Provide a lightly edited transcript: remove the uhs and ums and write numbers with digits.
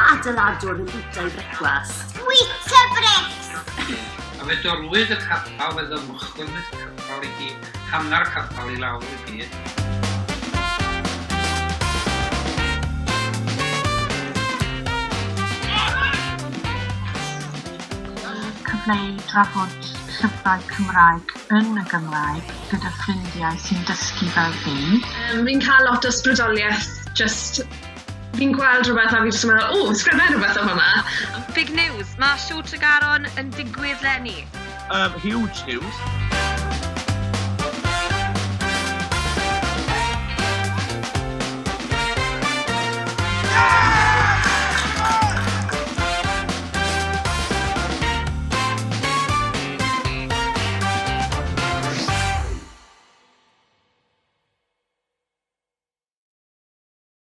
Mae adeiladwr yn bwyta ei frecwast. Weetabix! A fe dorrwyd y capel, fe ddymchwelwyd y capel i gyd, hanner capel i lawr i gyd. Cyfle i drafod llyfrau Cymraeg yn y Gymraeg gyda ffrindiau sy'n dysgu fel fi. Yym fi'n cael lot o ysbrydoliaeth jyst fi'n gweld rhywbeth a fi jyst yn meddwl, "O, sgrifennu rhywbeth am hwnna." Big news, mae Siw Tregaron yn digwydd 'leni. Um, huge news.